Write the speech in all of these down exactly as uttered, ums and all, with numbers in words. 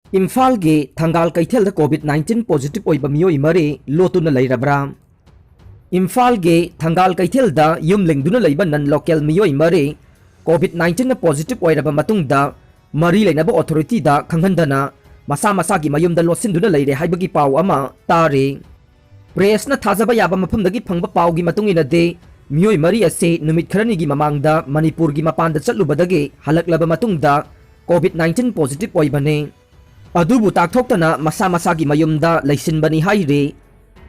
ꯏꯝꯐꯥꯜꯒꯤ ꯊꯪꯒꯥꯜ ꯀꯩꯊꯦꯜꯗ COVID nineteen positive ꯑꯣꯏꯕ ꯃꯤꯑꯣꯏ ꯃꯔꯤ ꯂꯣꯠꯇꯨꯅ ꯂꯩꯔꯕ꯭ꯔꯥ? ꯏꯝꯐꯥꯜꯒꯤ ꯊꯪꯒꯥꯜ ꯀꯩꯊꯦꯜꯗ ꯌꯨꯝ ꯂꯤꯡꯗꯨꯅ ꯂꯩꯕ non local ꯃꯤꯑꯣꯏ ꯃꯔꯤ COVID nineteen positive ꯑꯣꯏꯔꯕ ꯃꯇꯨꯡꯗ ꯃꯔꯤ ꯂꯩꯅꯕ authority ꯗ ꯈꯪꯍꯟꯗꯅ ꯃꯁꯥ ꯃꯁꯥꯒꯤ ꯃꯌꯨꯝꯗ ꯂꯣꯠꯁꯤꯟꯗꯨꯅ ꯂꯩꯔꯦ ꯍꯥꯏꯕꯒꯤ ꯄꯥꯎ ꯑꯃ ꯇꯥꯔꯤ꯫ Press ꯅ ꯊꯥꯖꯕ ꯌꯥꯕ ꯃꯐꯝꯗꯒꯤ ꯐꯪꯕ ꯄꯥꯎꯒꯤ ꯃꯇꯨꯡ ꯏꯟꯅꯗꯤ, ꯃꯤꯑꯣꯏ ꯃꯔꯤ ꯑꯁꯤ ꯅꯨꯃꯤꯠ ꯈꯔꯅꯤꯒꯤ ꯃꯃꯥꯡꯗ ꯃꯅꯤꯄꯨꯔꯒꯤ ꯃꯄꯥꯟꯗ ꯆꯠꯂꯨꯕꯗꯒꯤ ꯍꯜꯂꯛꯂꯕ ꯃꯇꯨꯡꯗ COVID nineteen positive ꯑꯣꯏꯕꯅꯤ꯫ ꯑꯗꯨꯕꯨ ꯇꯥꯛꯊꯣꯛꯇꯅ ꯃꯁꯥ ꯃꯁꯥꯒꯤ ꯃꯌꯨꯝꯗ ꯂꯩꯁꯤꯟꯕꯅꯤ ꯍꯥꯏꯔꯤ꯫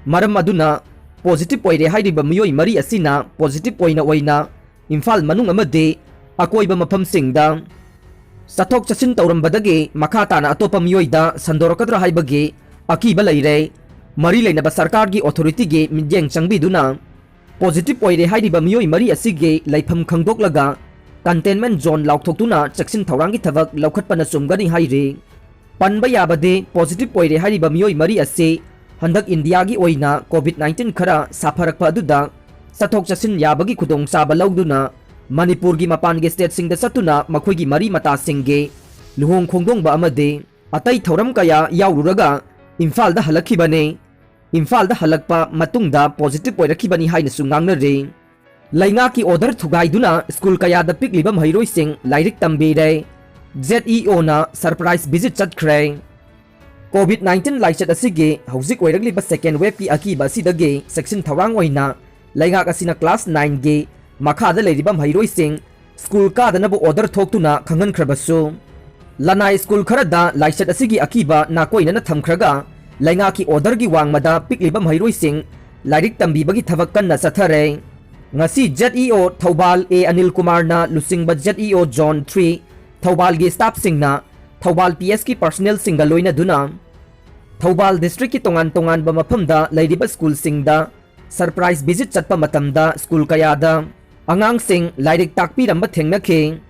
ꯃꯔꯝ ꯑꯗꯨꯅ positive ꯑꯣꯏꯔꯦ ꯍꯥꯏꯔꯤꯕ ꯃꯤꯑꯣꯏ ꯃꯔꯤ ꯑꯁꯤꯅ positive ꯑꯣꯏꯅ ꯑꯣꯏꯅ ꯏꯝꯐꯥꯜ ꯃꯅꯨꯡ ꯑꯃꯗꯤ ꯑꯀꯣꯏꯕ ꯃꯐꯝꯁꯤꯡꯗ ꯆꯠꯊꯣꯛ ꯆꯠꯁꯤꯟ ꯇꯧꯔꯝꯕꯗꯒꯤ ꯃꯈꯥ ꯇꯥꯅ ꯑꯇꯣꯞꯄ ꯃꯤꯑꯣꯏꯗ ꯁꯟꯗꯣꯔꯛꯀꯗ꯭ꯔꯥ ꯍꯥꯏꯕꯒꯤ ꯑꯀꯤꯕ ꯂꯩꯔꯦ꯫ ꯃꯔꯤ ꯂꯩꯅꯕ ꯁꯔꯀꯥꯔꯒꯤ authority ꯒꯤ ꯃꯤꯠꯌꯦꯡ ꯆꯪꯕꯤꯗꯨꯅ positive ꯑꯣꯏꯔꯦ ꯍꯥꯏꯔꯤꯕ ꯃꯤꯑꯣꯏ ꯃꯔꯤ ꯑꯁꯤꯒꯤ ꯂꯩꯐꯝ ꯈꯪꯗꯣꯛꯂꯒ containment zone ꯂꯥꯎꯊꯣꯛꯇꯨꯅ ꯆꯦꯛꯁꯤꯟ ꯊꯧꯔꯥꯡꯒꯤ ꯊꯕꯛ ꯂꯧꯈꯠꯄꯅ ꯆꯨꯝꯒꯅꯤ ꯍꯥꯏꯔꯤ꯫ ꯄꯟꯕ ꯌꯥꯕꯗꯤ, positive ꯑꯣꯏꯔꯦ ꯍꯥꯏꯔꯤꯕ ꯃꯤꯑꯣꯏ ꯃꯔꯤ ꯑꯁꯤ ꯍꯟꯗꯛ ꯏꯟꯗꯤꯌꯥꯒꯤ ꯑꯣꯏꯅ COVID nineteen ꯈꯔ ꯁꯥꯐꯔꯛꯄ ꯑꯗꯨꯗ ꯆꯠꯊꯣꯛ ꯆꯠꯁꯤꯟ ꯌꯥꯕꯒꯤ ꯈꯨꯗꯣꯡꯆꯥꯕ ꯂꯧꯗꯨꯅ ꯃꯅꯤꯄꯨꯔꯒꯤ ꯃꯄꯥꯟꯒꯤ state ꯁꯤꯡꯗ ꯆꯠꯇꯨꯅ ꯃꯈꯣꯏꯒꯤ ꯃꯔꯤ ꯃꯇꯥꯁꯤꯡꯒꯤ ꯂꯨꯍꯣꯡ ꯈꯣꯡꯗꯣꯡꯕ ꯑꯃꯗꯤ ꯑꯇꯩ ꯊꯧꯔꯝ ꯀꯌꯥ ꯌꯥꯎꯔꯨꯔꯒ ꯏꯝꯐꯥꯜꯗ ꯍꯜꯂꯛꯈꯤꯕꯅꯤ꯫ ꯏꯝꯐꯥꯜꯗ ꯍꯜꯂꯛꯄ ꯃꯇꯨꯡꯗ positive ꯑꯣꯏꯔꯛꯈꯤꯕꯅꯤ ꯍꯥꯏꯅꯁꯨ ꯉꯥꯡꯅꯔꯤ꯫ ꯂꯩꯉꯥꯛꯀꯤ order ꯊꯨꯒꯥꯏꯗꯨꯅ ꯁ꯭ꯀꯨꯜ ꯀꯌꯥꯗ ꯄꯤꯛꯂꯤꯕ ꯃꯍꯩꯔꯣꯏꯁꯤꯡ ꯂꯥꯏꯔꯤꯛ ꯇꯝꯕꯤꯔꯦ꯫ Z E O ꯅ surprise visit ꯆꯠꯈ꯭ꯔꯦ꯫ COVID nineteen ꯂꯥꯏꯆꯠ ꯑꯁꯤꯒꯤ ꯍꯧꯖꯤꯛ ꯑꯣꯏꯔꯛꯂꯤꯕ second wave ꯀꯤ ꯑꯀꯤꯕ ꯑꯁꯤꯗꯒꯤ ꯆꯦꯛꯁꯤꯟ ꯊꯧꯔꯥꯡ ꯑꯣꯏꯅ ꯂꯩꯉꯥꯛ ꯑꯁꯤꯅ class nine ꯒꯤ ꯃꯈꯥꯗ ꯂꯩꯔꯤꯕ ꯃꯍꯩꯔꯣꯏꯁꯤꯡ ꯁ꯭ꯀꯨꯜ ꯀꯥꯗꯅꯕ order ꯊꯣꯛꯇꯨꯅ ꯈꯪꯍꯟꯈ꯭ꯔꯕꯁꯨ, ꯂꯅꯥꯏ ꯁ꯭ꯀꯨꯜ ꯈꯔꯗ ꯂꯥꯏꯆꯠ ꯑꯁꯤꯒꯤ ꯑꯀꯤꯕ ꯅꯥꯀꯣꯏꯅꯅ ꯊꯝꯈ꯭ꯔꯒ ꯂꯩꯉꯥꯛꯀꯤ order ꯒꯤ ꯋꯥꯡꯃꯗ ꯄꯤꯛꯂꯤꯕ ꯃꯍꯩꯔꯣꯏꯁꯤꯡ ꯂꯥꯏꯔꯤꯛ ꯇꯝꯕꯤꯕꯒꯤ ꯊꯕꯛ ꯀꯟꯅ ꯆꯠꯊꯔꯦ꯫ ꯉꯁꯤ Z E O Thoubal A Anil ꯀꯨꯃꯥꯔꯅ ꯂꯨꯆꯤꯡꯕ Z E O Zone three ꯊꯧꯕꯥꯜꯒꯤ staff ꯁꯤꯡꯅ ꯊꯧꯕꯥꯜ P S ꯀꯤ personnel ꯁꯤꯡꯒ ꯂꯣꯏꯅꯗꯨꯅ ꯊꯧꯕꯥꯜ district ꯀꯤ ꯇꯣꯉꯥꯟ ꯇꯣꯉꯥꯟꯕ ꯃꯐꯝꯗ ꯂꯩꯔꯤꯕ ꯁ꯭ꯀꯨꯜꯁꯤꯡꯗ surprise visit ꯆꯠꯄ ꯃꯇꯝꯗ ꯁ꯭ꯀꯨꯜ ꯀꯌꯥꯗ ꯑꯉꯥꯡꯁꯤꯡ ꯂꯥꯏꯔꯤꯛ ꯇꯥꯛꯄꯤꯔꯝꯕ ꯊꯦꯡꯅꯈꯤ꯫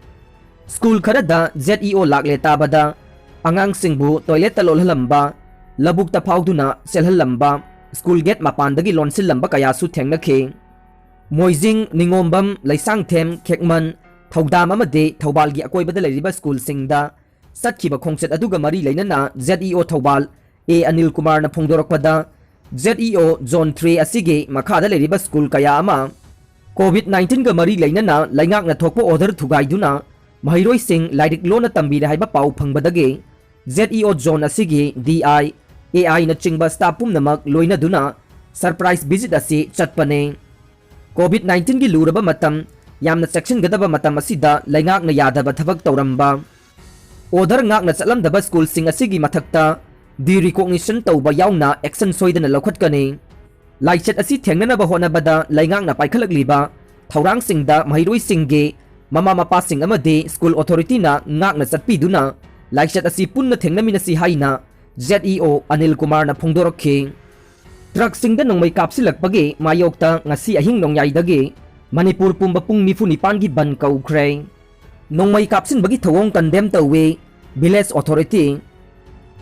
ꯁ꯭ꯀꯨꯜ ꯈꯔꯗ Z E O ꯂꯥꯛꯂꯦ ꯇꯥꯕꯗ ꯑꯉꯥꯡꯁꯤꯡꯕꯨ toilet ꯇ ꯂꯣꯠꯍꯜꯂꯝꯕ, ꯂꯧꯕꯨꯛꯇ ꯐꯥꯎꯗꯨꯅ ꯆꯦꯜꯍꯜꯂꯝꯕ, ꯁ꯭ꯀꯨꯜ gate ꯃꯄꯥꯟꯗꯒꯤ ꯂꯣꯟꯁꯤꯜꯂꯝꯕ ꯀꯌꯥꯁꯨ ꯊꯦꯡꯅꯈꯤ꯫ ꯃꯣꯏꯖꯤꯡ, ꯅꯤꯉꯣꯝꯕꯝ, ꯂꯩꯁꯥꯡꯊꯦꯝ, ꯈꯦꯛꯃꯟ, ꯊꯧꯗꯥꯝ ꯑꯃꯗꯤ ꯊꯧꯕꯥꯜꯒꯤ ꯑꯀꯣꯏꯕꯗ ꯂꯩꯔꯤꯕ ꯁ꯭ꯀꯨꯜꯁꯤꯡꯗ ꯆꯠꯈꯤꯕ ꯈꯣꯡꯆꯠ ꯑꯗꯨꯒ ꯃꯔꯤ ꯂꯩꯅꯅ Z E O Thoubal A Anil ꯀꯨꯃꯥꯔꯅ ꯐꯣꯡꯗꯣꯔꯛꯄꯗ, Z E O Zone three ꯑꯁꯤꯒꯤ ꯃꯈꯥꯗ ꯂꯩꯔꯤꯕ ꯁ꯭ꯀꯨꯜ ꯀꯌꯥ ꯑꯃ COVID nineteen ꯒ ꯃꯔꯤ ꯂꯩꯅꯅ ꯂꯩꯉꯥꯛꯅ ꯊꯣꯛꯄ order ꯊꯨꯒꯥꯏꯗꯨꯅ ꯃꯍꯩꯔꯣꯏꯁꯤꯡ ꯂꯥꯏꯔꯤꯛ ꯂꯣꯟꯅ ꯇꯝꯕꯤꯔꯦ ꯍꯥꯏꯕ ꯄꯥꯎ ꯐꯪꯕꯗꯒꯤ Z E O Zone ꯑꯁꯤꯒꯤ D I, A I ꯅꯆꯤꯡꯕ staff ꯄꯨꯝꯅꯃꯛ ꯂꯣꯏꯅꯗꯨꯅ surprise visit ꯑꯁꯤ ꯆꯠꯄꯅꯤ꯫ COVID nineteen ꯒꯤ ꯂꯨꯔꯕ ꯃꯇꯝ, ꯌꯥꯝꯅ ꯆꯦꯛꯁꯤꯟꯒꯗꯕ ꯃꯇꯝ ꯑꯁꯤꯗ ꯂꯩꯉꯥꯛꯅ ꯌꯥꯗꯕ ꯊꯕꯛ ꯇꯧꯔꯝꯕ, order ꯉꯥꯛꯅ ꯆꯠꯂꯝꯗꯕ ꯁ꯭ꯀꯨꯜꯁꯤꯡ ꯑꯁꯤꯒꯤ ꯃꯊꯛꯇ de-recognition ꯇꯧꯕ ꯌꯥꯎꯅ action ꯁꯣꯏꯗꯅ ꯂꯧꯈꯠꯀꯅꯤ꯫ ꯂꯥꯏꯆꯠ ꯑꯁꯤ ꯊꯦꯡꯅꯅꯕ ꯍꯣꯠꯅꯕꯗ ꯂꯩꯉꯥꯛꯅ ꯄꯥꯏꯈꯠꯂꯛꯂꯤꯕ ꯊꯧꯔꯥꯡꯁꯤꯡꯗ ꯃꯍꯩꯔꯣꯏꯁꯤꯡꯒꯤ ꯃꯃꯥ ꯃꯄꯥꯁꯤꯡ ꯑꯃꯗꯤ ꯁ꯭ꯀꯨꯜ authority ꯅ ꯉꯥꯛꯅ ꯆꯠꯄꯤꯗꯨꯅ ꯂꯥꯏꯆꯠ ꯑꯁꯤ ꯄꯨꯟꯅ ꯊꯦꯡꯅꯃꯤꯟꯅꯁꯤ ꯍꯥꯏꯅ Z E O ꯑꯅꯤꯜ ꯀꯨꯃꯥꯔꯅ ꯐꯣꯡꯗꯣꯔꯛꯈꯤ꯫ ꯇ꯭ꯔꯛꯁꯤꯡꯗ ꯅꯣꯡꯃꯩ ꯀꯥꯞꯁꯤꯜꯂꯛꯄꯒꯤ ꯃꯥꯌꯣꯛꯇ ꯉꯁꯤ ꯑꯍꯤꯡ ꯅꯣꯡꯌꯥꯏꯗꯒꯤ ꯃꯅꯤꯄꯨꯔ ꯄꯨꯝꯕ ꯄꯨꯡ ꯅꯤꯐꯨ ꯅꯤꯄꯥꯟꯒꯤ ꯕꯟ ꯀꯧꯈ꯭ꯔꯦ꯫ ꯅꯣꯡꯃꯩ ꯀꯥꯞꯁꯤꯟꯕꯒꯤ ꯊꯧꯑꯣꯡ condemn ꯇꯧꯏ village authority꯫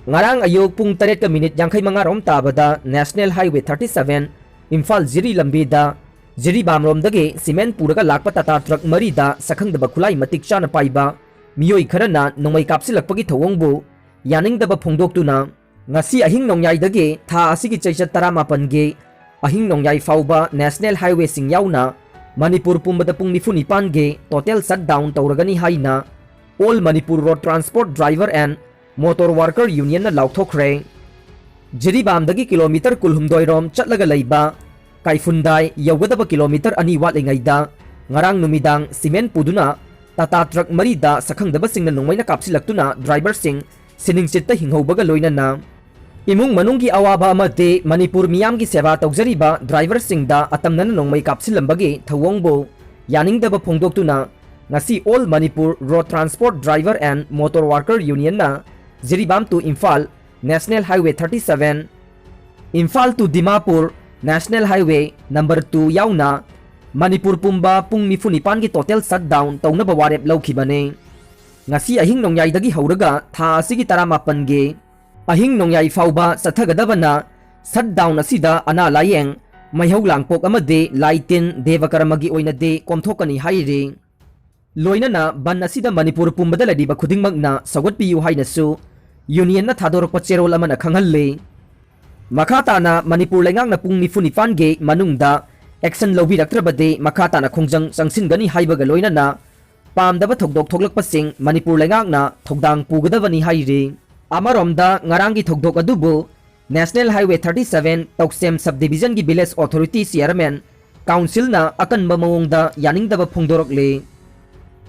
ꯉꯔꯥꯡ ꯑꯌꯨꯛ ꯄꯨꯡ ꯇꯔꯦꯠꯀ ꯃꯤꯅꯤꯠ ꯌꯥꯡꯈꯩ ꯃꯉꯥ ꯔꯣꯝ ꯇꯥꯕꯗ National Highway thirty seven Imphal ꯖꯤꯔꯤ ꯂꯝꯕꯤꯗ ꯖꯤꯔꯤꯕꯥꯝꯔꯣꯝꯗꯒꯤ cement ꯄꯨꯔꯒ ꯂꯥꯛꯄ ꯇꯥꯇꯥ ꯇ꯭ꯔꯛ ꯃꯔꯤꯗ ꯁꯛꯈꯪꯗꯕ ꯈꯨꯠꯂꯥꯏ ꯃꯇꯤꯛ ꯆꯥꯅ ꯄꯥꯏꯕ ꯃꯤꯑꯣꯏ ꯈꯔꯅ ꯅꯣꯡꯃꯩ ꯀꯥꯞꯁꯤꯜꯂꯛꯄꯒꯤ ꯊꯧꯑꯣꯡꯕꯨ ꯌꯥꯅꯤꯡꯗꯕ ꯐꯣꯡꯗꯣꯛꯇꯨꯅ, ꯉꯁꯤ ꯑꯍꯤꯡ ꯅꯣꯡꯌꯥꯏꯗꯒꯤ ꯊꯥ ꯑꯁꯤꯒꯤ ꯆꯩꯆꯠ ꯇꯔꯥꯃꯥꯄꯟꯒꯤ ꯑꯍꯤꯡ ꯅꯣꯡꯌꯥꯏ ꯐꯥꯎꯕ National Highway ꯁꯤꯡ ꯌꯥꯎꯅ ꯃꯅꯤꯄꯨꯔ ꯄꯨꯝꯕꯗ ꯄꯨꯡ ꯅꯤꯐꯨ ꯅꯤꯄꯥꯟꯒꯤ total shutdown ꯇꯧꯔꯒꯅꯤ ꯍꯥꯏꯅ All Manipur Road Transport Driver and Motor Worker Union ꯅ ꯂꯥꯎꯊꯣꯛꯈ꯭ꯔꯦ꯫ ꯖꯤꯔꯤꯕꯥꯝꯗꯒꯤ ꯀꯤꯂꯣꯃꯤꯇꯔ ꯀꯨꯟꯍꯨꯝꯗꯣꯏ ꯔꯣꯝ ꯆꯠꯂꯒ ꯂꯩꯕ ꯀꯥꯏꯐꯨꯟꯗꯥꯏ ꯌꯧꯒꯗꯕ ꯀꯤꯂꯣꯃꯤꯇꯔ ꯑꯅꯤ ꯋꯥꯠꯂꯤꯉꯩꯗ ꯉꯔꯥꯡ ꯅꯨꯃꯤꯗꯥꯡ cement ꯄꯨꯗꯨꯅ ꯇꯥꯇꯥ ꯇ꯭ꯔꯛ ꯃꯔꯤꯗ ꯁꯛꯈꯪꯗꯕꯁꯤꯡꯅ ꯅꯣꯡꯃꯩꯅ ꯀꯥꯞꯁꯤꯜꯂꯛꯇꯨꯅ driver ꯁꯤꯡ ꯁꯤꯅꯤꯡꯆꯤꯠꯇ ꯍꯤꯡꯍꯧꯕꯒ ꯂꯣꯏꯅꯅ ꯏꯃꯨꯡ ꯃꯅꯨꯡꯒꯤ ꯑꯋꯥꯕ ꯑꯃꯗꯤ ꯃꯅꯤꯄꯨꯔ ꯃꯤꯌꯥꯝꯒꯤ ꯁꯦꯕꯥ ꯇꯧꯖꯔꯤꯕ driver ꯁꯤꯡꯗ ꯑꯇꯝꯅꯅ ꯅꯣꯡꯃꯩ ꯀꯥꯞꯁꯤꯜꯂꯝꯕꯒꯤ ꯊꯧꯑꯣꯡꯕꯨ ꯌꯥꯅꯤꯡꯗꯕ ꯐꯣꯡꯗꯣꯛꯇꯨꯅ ꯉꯁꯤ All Manipur Road Transport Driver and Motor Worker Union ꯅ Jiribam to Imphal National Highway thirty seven, Imphal to Dimapur National Highway number two ꯌꯥꯎꯅ ꯃꯅꯤꯄꯨꯔ ꯄꯨꯝꯕ ꯄꯨꯡ ꯅꯤꯐꯨ ꯅꯤꯄꯥꯟꯒꯤ total shutdown ꯇꯧꯅꯕ ꯋꯥꯔꯦꯞ ꯂꯧꯈꯤꯕꯅꯤ꯫ ꯉꯁꯤ ꯑꯍꯤꯡ ꯅꯣꯡꯌꯥꯏꯗꯒꯤ ꯍꯧꯔꯒ ꯊꯥ ꯑꯁꯤꯒꯤ ꯇꯔꯥꯃꯥꯄꯟꯒꯤ ꯑꯍꯤꯡ ꯅꯣꯡꯌꯥꯏ ꯐꯥꯎꯕ ꯆꯠꯊꯒꯗꯕꯅ shutdown ꯑꯁꯤꯗ ꯑꯅꯥ ꯂꯥꯌꯦꯡ, ꯃꯩꯍꯧ ꯂꯥꯡꯄꯣꯛ ꯑꯃꯗꯤ ꯂꯥꯏ ꯇꯤꯟ ꯗꯦꯕ ꯀꯔꯃꯒꯤ ꯑꯣꯏꯅꯗꯤ ꯀꯣꯝꯊꯣꯛꯀꯅꯤ ꯍꯥꯏꯔꯤ꯫ ꯂꯣꯏꯅꯅ ꯕꯟ ꯑꯁꯤꯗ ꯃꯅꯤꯄꯨꯔ ꯄꯨꯝꯕꯗ ꯂꯩꯔꯤꯕ ꯈꯨꯗꯤꯡꯃꯛꯅ ꯁꯧꯒꯠꯄꯤꯌꯨ ꯍꯥꯏꯅꯁꯨ ꯌꯨꯅꯤꯌꯟꯅ ꯊꯥꯗꯣꯔꯛꯄ ꯆꯦꯔꯣꯜ ꯑꯃꯅ ꯈꯪꯍꯜꯂꯤ꯫ ꯃꯈꯥ ꯇꯥꯅ ꯃꯅꯤꯄꯨꯔ ꯂꯩꯉꯥꯛꯅ ꯄꯨꯡ ꯅꯤꯐꯨ ꯅꯤꯄꯥꯟꯒꯤ ꯃꯅꯨꯡꯗ ꯑꯦꯛꯁꯟ ꯂꯧꯕꯤꯔꯛꯇ꯭ꯔꯕꯗꯤ ꯃꯈꯥ ꯇꯥꯅ ꯈꯣꯡꯖꯪ ꯆꯪꯁꯤꯟꯒꯅꯤ ꯍꯥꯏꯕꯒ ꯂꯣꯏꯅꯅ ꯄꯥꯝꯗꯕ ꯊꯧꯗꯣꯛ ꯊꯣꯛꯂꯛꯄꯁꯤꯡ ꯃꯅꯤꯄꯨꯔ ꯂꯩꯉꯥꯛꯅ ꯊꯧꯗꯥꯡ ꯄꯨꯒꯗꯕꯅꯤ ꯍꯥꯏꯔꯤ꯫ ꯑꯃꯔꯣꯝꯗ ꯉꯔꯥꯡꯒꯤ ꯊꯧꯗꯣꯛ ꯑꯗꯨꯕꯨ National Highway thirty seven ꯇꯧꯁꯦꯝ Sub Division ꯒꯤ Village Authority Chairman, Council ꯅ ꯑꯀꯟꯕ ꯃꯑꯣꯡꯗ ꯌꯥꯅꯤꯡꯗꯕ ꯐꯣꯡꯗꯣꯔꯛꯂꯤ꯫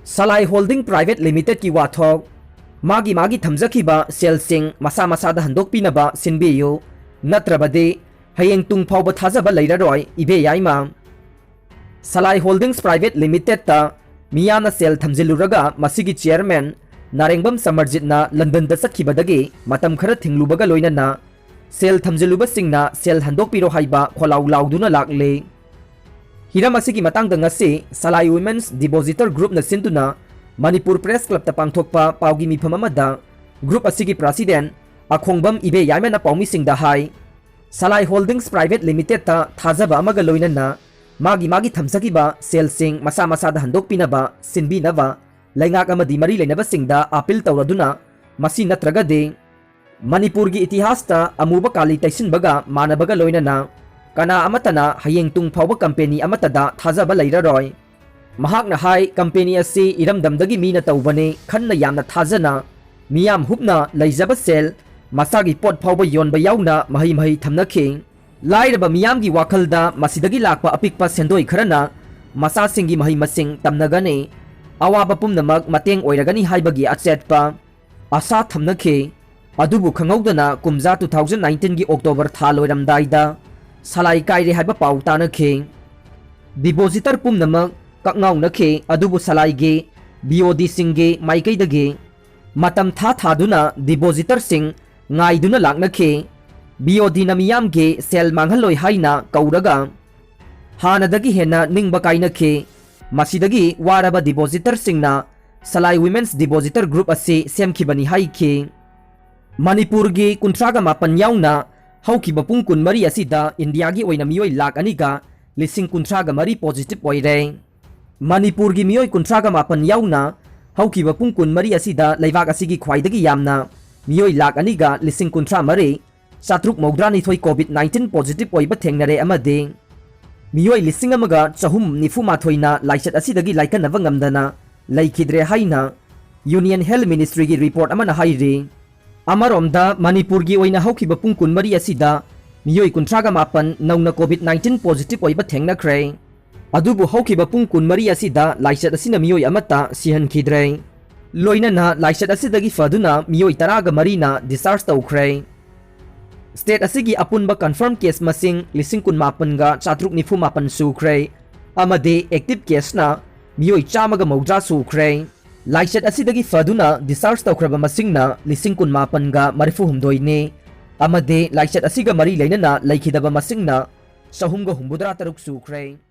ꯁꯂꯥꯏ Holding Private Limited ꯀꯤ ꯋꯥꯊꯣꯛ, ꯃꯥꯒꯤ ꯃꯥꯒꯤ ꯊꯝꯖꯈꯤꯕ ꯁꯦꯜꯁꯤꯡ ꯃꯁꯥ ꯃꯁꯥꯗ ꯍꯟꯗꯣꯛꯄꯤꯅꯕ ꯁꯤꯟꯕꯤꯌꯨ, ꯅꯠꯇ꯭ꯔꯕꯗꯤ ꯍꯌꯦꯡ ꯇꯨꯡ ꯐꯥꯎꯕ ꯊꯥꯖꯕ ꯂꯩꯔꯔꯣꯏ ꯏꯕꯦ ꯌꯥꯏꯃ꯫ ꯁꯂꯥꯏ Holdings Private Limited ꯇ ꯃꯤꯌꯥꯝꯅ ꯁꯦꯜ ꯊꯝꯖꯤꯜꯂꯨꯔꯒ ꯃꯁꯤꯒꯤ chairman ꯅꯥꯔꯦꯡꯕꯝ ꯁꯃꯔꯖꯤꯠꯅ ꯂꯟꯗꯟꯗ ꯆꯠꯈꯤꯕꯗꯒꯤ ꯃꯇꯝ ꯈꯔ ꯊꯤꯡꯂꯨꯕꯒ ꯂꯣꯏꯅꯅ ꯁꯦꯜ ꯊꯝꯖꯤꯜꯂꯨꯕꯁꯤꯡꯅ ꯁꯦꯜ ꯍꯟꯗꯣꯛꯄꯤꯔꯣ ꯍꯥꯏꯕ ꯈꯣꯜꯂꯥꯎ ꯂꯥꯎꯗꯨꯅ ꯂꯥꯛꯂꯤ꯫ ꯍꯤꯔꯝ ꯑꯁꯤꯒꯤ ꯃꯇꯥꯡꯗ ꯉꯁꯤ ꯁꯂꯥꯏ Women's Depositor Group ꯅ ꯁꯤꯟꯗꯨꯅ ꯃꯅꯤꯄꯨꯔ Press Club ꯇ ꯄꯥꯡꯊꯣꯛꯄ ꯄꯥꯎꯒꯤ ꯃꯤꯐꯝ ꯑꯃꯗ group ꯑꯁꯤꯒꯤ president ꯑꯈꯣꯡꯕꯝ ꯏꯕꯦ ꯌꯥꯏꯃꯅ ꯄꯥꯎꯃꯤꯁꯤꯡꯗ ꯍꯥꯏ, ꯁꯂꯥꯏ Holdings Private Limited ꯇ ꯊꯥꯖꯕ ꯑꯃꯒ ꯂꯣꯏꯅꯅ ꯃꯥꯒꯤ ꯃꯥꯒꯤ ꯊꯝꯖꯈꯤꯕ ꯁꯦꯜꯁꯤꯡ ꯃꯁꯥ ꯃꯁꯥꯗ ꯍꯟꯗꯣꯛꯄꯤꯅꯕ ꯁꯤꯟꯕꯤꯅꯕ ꯂꯩꯉꯥꯛ ꯑꯃꯗꯤ ꯃꯔꯤ ꯂꯩꯅꯕꯁꯤꯡꯗ appeal ꯇꯧꯔꯗꯨꯅ, ꯃꯁꯤ ꯅꯠꯇ꯭ꯔꯒꯗꯤ ꯃꯅꯤꯄꯨꯔꯒꯤ ꯏꯇꯤꯍꯥꯁꯇ ꯑꯃꯨꯕ ꯀꯥꯂꯤ ꯇꯩꯁꯤꯟꯕꯒ ꯃꯥꯟꯅꯕꯒ ꯂꯣꯏꯅꯅ ꯀꯅꯥ ꯑꯃꯠꯇꯅ ꯍꯌꯦꯡ ꯇꯨꯡ ꯐꯥꯎꯕ company ꯑꯃꯠꯇꯗ ꯊꯥꯖꯕ ꯂꯩꯔꯔꯣꯏ꯫ ꯃꯍꯥꯛꯅ ꯍꯥꯏ, company ꯑꯁꯤ ꯏꯔꯝꯗꯝꯗꯒꯤ ꯃꯤꯅ ꯇꯧꯕꯅꯤ, ꯈꯟꯅ ꯌꯥꯝꯅ ꯊꯥꯖꯅ ꯃꯤꯌꯥꯝ ꯍꯨꯞꯅ ꯂꯩꯖꯕ ꯁꯦꯜ, ꯃꯁꯥꯒꯤ ꯄꯣꯠ ꯐꯥꯎꯕ ꯌꯣꯟꯕ ꯌꯥꯎꯅ ꯃꯍꯩ ꯃꯍꯩ ꯊꯝꯅꯈꯤ꯫ ꯂꯥꯏꯔꯕ ꯃꯤꯌꯥꯝꯒꯤ ꯋꯥꯈꯜꯗ ꯃꯁꯤꯗꯒꯤ ꯂꯥꯛꯄ ꯑꯄꯤꯛꯄ ꯁꯦꯟꯗꯣꯏ ꯈꯔꯅ ꯃꯆꯥꯁꯤꯡꯒꯤ ꯃꯍꯩ ꯃꯁꯤꯡ ꯇꯝꯅꯒꯅꯤ, ꯑꯋꯥꯕ ꯄꯨꯝꯅꯃꯛ ꯃꯇꯦꯡ ꯑꯣꯏꯔꯒꯅꯤ ꯍꯥꯏꯕꯒꯤ ꯑꯆꯦꯠꯄ ꯑꯁꯥ ꯊꯝꯅꯈꯤ꯫ ꯑꯗꯨꯕꯨ ꯈꯪꯍꯧꯗꯅ ꯀꯨꯝꯖꯥ two thousand nineteen ꯒꯤ October ꯊꯥ ꯂꯣꯏꯔꯝꯗꯥꯏꯗ ꯁꯂꯥꯏ ꯀꯥꯏꯔꯦ ꯍꯥꯏꯕ ꯄꯥꯎ ꯇꯥꯅꯈꯤ꯫ Depositor ꯄꯨꯝꯅꯃꯛ ꯀꯛꯉꯥꯎꯅꯈꯤ, ꯑꯗꯨꯕꯨ ꯁꯂꯥꯏꯒꯤ B O D ꯁꯤꯡꯒꯤ ꯃꯥꯏꯀꯩꯗꯒꯤ ꯃꯇꯝ ꯊꯥ ꯊꯥꯗꯨꯅ depositor ꯁꯤꯡ ꯉꯥꯏꯗꯨꯅ ꯂꯥꯛꯅꯈꯤ꯫ B O D ꯅ ꯃꯤꯌꯥꯝꯒꯤ ꯁꯦꯜ ꯃꯥꯡꯍꯜꯂꯣꯏ ꯍꯥꯏꯅ ꯀꯧꯔꯒ ꯍꯥꯟꯅꯗꯒꯤ ꯍꯦꯟꯅ ꯅꯤꯡꯕ ꯀꯥꯏꯅꯈꯤ꯫ ꯃꯁꯤꯗꯒꯤ ꯋꯥꯔꯕ depositor ꯁꯤꯡꯅ ꯁꯂꯥꯏ Women's Depositor Group ꯑꯁꯤ ꯁꯦꯝꯈꯤꯕꯅꯤ ꯍꯥꯏꯈꯤ꯫ ꯃꯅꯤꯄꯨꯔꯒꯤ ꯀꯨꯟꯊ꯭ꯔꯥꯒ ꯃꯥꯄꯟ ꯌꯥꯎꯅ ꯍꯧꯈꯤꯕ ꯄꯨꯡ ꯀꯨꯟꯃꯔꯤ ꯑꯁꯤꯗ ꯏꯟꯗꯤꯌꯥꯒꯤ ꯑꯣꯏꯅ ꯃꯤꯑꯣꯏ ꯂꯥꯈ ꯑꯅꯤꯒ ꯂꯤꯁꯤꯡ ꯀꯨꯟꯊ꯭ꯔꯥꯒ ꯃꯔꯤ positive ꯑꯣꯏꯔꯦ꯫ ꯃꯅꯤꯄꯨꯔꯒꯤ ꯃꯤꯑꯣꯏ ꯀꯨꯟꯊ꯭ꯔꯥꯒ ꯃꯥꯄꯟ ꯌꯥꯎꯅ ꯍꯧꯈꯤꯕ ꯄꯨꯡ ꯀꯨꯟꯃꯔꯤ ꯑꯁꯤꯗ ꯂꯩꯕꯥꯛ ꯑꯁꯤꯒꯤ ꯈ꯭ꯋꯥꯏꯗꯒꯤ ꯌꯥꯝꯅ ꯃꯤꯑꯣꯏ ꯂꯥꯈ ꯑꯅꯤꯒ ꯂꯤꯁꯤꯡ ꯀꯨꯟꯊ꯭ꯔꯥ ꯃꯔꯤ ꯆꯥꯇ꯭ꯔꯨꯛ ꯃꯧꯗ꯭ꯔꯥꯅꯤꯊꯣꯏ COVID nineteen positive ꯑꯣꯏꯕ ꯊꯦꯡꯅꯔꯦ ꯑꯃꯗꯤ ꯃꯤꯑꯣꯏ ꯂꯤꯁꯤꯡ ꯑꯃꯒ ꯆꯍꯨꯝ ꯅꯤꯐꯨ ꯃꯥꯊꯣꯏꯅ ꯂꯥꯏꯆꯠ ꯑꯁꯤꯗꯒꯤ ꯂꯥꯏꯀꯠꯅꯕ ꯉꯝꯗꯅ ꯂꯩꯈꯤꯗ꯭ꯔꯦ ꯍꯥꯏꯅ Union Health Ministryꯒꯤ report ꯑꯃꯅ ꯍꯥꯏꯔꯤ꯫ ꯑꯃꯔꯣꯝꯗ ꯃꯅꯤꯄꯨꯔꯒꯤ ꯑꯣꯏꯅ ꯍꯧꯈꯤꯕ ꯄꯨꯡ ꯀꯨꯟꯃꯔꯤ ꯑꯁꯤꯗ ꯃꯤꯑꯣꯏ ꯀꯨꯟꯊ꯭ꯔꯥꯒ ꯃꯥꯄꯟ ꯅꯧꯅ COVID nineteen positive ꯑꯣꯏꯕ ꯊꯦꯡꯅꯈ꯭ꯔꯦ꯫ ꯑꯗꯨꯕꯨ ꯍꯧꯈꯤꯕ ꯄꯨꯡ ꯀꯨꯟꯃꯔꯤ ꯑꯁꯤꯗ ꯂꯥꯏꯆꯠ ꯑꯁꯤꯅ ꯃꯤꯑꯣꯏ ꯑꯃꯠꯇ ꯁꯤꯍꯟꯈꯤꯗ꯭ꯔꯦ꯫ ꯂꯣꯏꯅꯅ ꯂꯥꯏꯆꯠ ꯑꯁꯤꯗꯒꯤ ꯐꯗꯨꯅ ꯃꯤꯑꯣꯏ ꯇꯔꯥꯒ ꯃꯔꯤꯅ discharge ꯇꯧꯈ꯭ꯔꯦ꯫ State ꯑꯁꯤꯒꯤ ꯑꯄꯨꯟꯕ confirm case ꯃꯁꯤꯡ ꯂꯤꯁꯤꯡ ꯀꯨꯟꯃꯥꯄꯟꯒ ꯆꯥꯇ꯭ꯔꯨꯛ ꯅꯤꯐꯨ ꯃꯥꯄꯟ ꯁꯨꯈ꯭ꯔꯦ ꯑꯃꯗꯤ active caseꯅ ꯃꯤꯑꯣꯏ ꯆꯥꯝꯃꯒ ꯃꯧꯗ꯭ꯔꯥ ꯁꯨꯈ꯭ꯔꯦ꯫ ꯂꯥꯏꯆꯠ ꯑꯁꯤꯗꯒꯤ ꯐꯗꯨꯅ discharge ꯇꯧꯈ꯭ꯔꯕ ꯃꯁꯤꯡꯅ ꯂꯤꯁꯤꯡ ꯀꯨꯟꯃꯥꯄꯟꯒ ꯃꯔꯤꯐꯨ ꯍꯨꯝꯗꯣꯏꯅꯤ ꯑꯃꯗꯤ ꯂꯥꯏꯆꯠ ꯑꯁꯤꯒ ꯃꯔꯤ ꯂꯩꯅꯅ ꯂꯩꯈꯤꯗꯕ ꯃꯁꯤꯡꯅ ꯆꯍꯨꯝꯒ ꯍꯨꯝꯐꯨꯇꯔꯥ ꯇꯔꯨꯛ ꯁꯨꯈ꯭ꯔꯦ꯫